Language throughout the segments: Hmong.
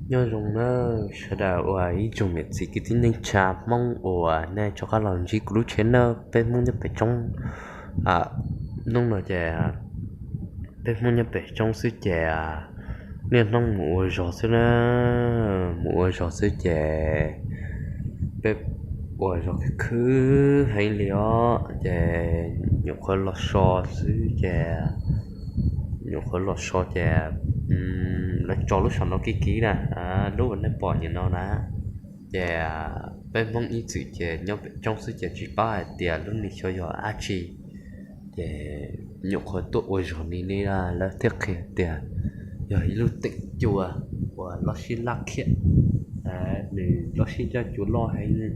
Nyob zoo na sawv daws uas ib tsoom niam txiv kwv tij neej tsa Hmoob uas nej rov qab los ntsib kuv lub channel Peb Hmoob Nyob Pem Tsoob. Hnub no ces Peb Hmoob Nyob Pem Tsoob xwb ces niaj hnub mus ua zog xwb na, mus ua zog xwb ces peb ua zog khwv khwv heev li os ces nyuam qhuav los so xwb ces nyuam qhuav los so ces lawv tso lub saum no kiv kiv na, lub uas nej pom nim no na. Ces peb Hmoob ib txwm ces nyob pem tsoob xwb ces tsis paub hais tias lub neej xyov yog dab tsi. Ces nyuam qhuav tuaj ua zog ni ne, lawv thiaj qhia tias yog ib lub teem cua uas loj sib laj khiam, nws loj sib coj cua loj heev.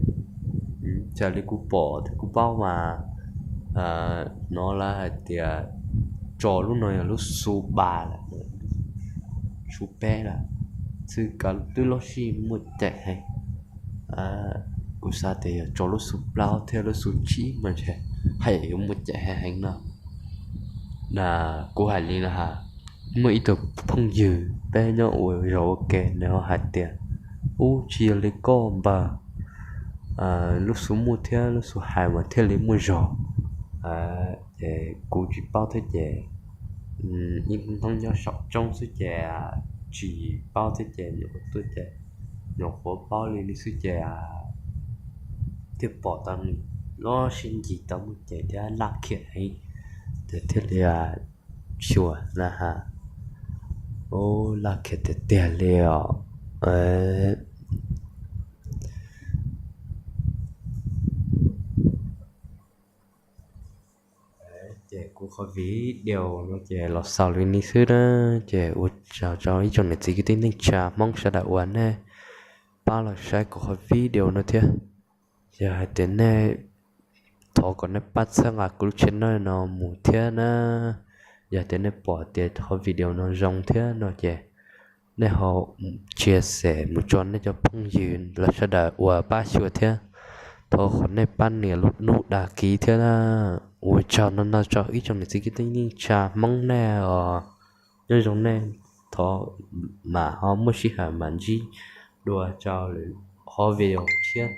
Raws li kuv pom thiab kuv paub mas hnov lawv hais tias tso lub no yog lub xu ba lawm, xu peb lawm, xwb twb loj sib muaj ceem heev. Kuv xav tias yog tso lub xu plaub thiab lub xu tsib mas ntshe haj yam yuav muaj ceem heev heev no. Kuv hais li no ha, muaj ib tug phooj ywg peb nyob ua zog ua ke nws ho hais tias, ub, tsis yog li koj npawg, lub xu muaj thiab lub xu hais mas thiaj li muaj zog. Ces kuv tsis paub thiab ces ib hnub nyob saum tsoob xwb ces tsis paub thiab ces nyuam qhuav tuaj ces nyuam qhuav paub li li xwb ces thiaj pom tau nws loj sib ncig tau muaj ceem thiab laj khiam heev, ces thiaj li xyuas na ha. Ub, laj khiam tiag tiag li os. Ces kuv qhov video no ces los xaus li ni xwb na. Ces ua tsaug rau ib tsoom niam txiv kwv tij neej tsa Hmoob sawv daws uas nej pab los saib kuv qhov video no thiab. Yog hais tias nej, thov kom nej pab txhawb nqa kuv lub channel no mus thiab na. Yog tias nej pom tias qhov video no zoo thiab no ces nej ho share mus tso nej cov phooj ywg lawv sawv daws uas pab xyuas thiab. Thov kom nej pab nias lub nub dag kiv thiab na. Ua tsaug no no rau ib tsoom niam txiv kwv tij neej tsa Hmoob nej os. Nyob zoo nej, thov mam ho muaj sij hawm mam ntsib dua rau lwm qhov video thiab.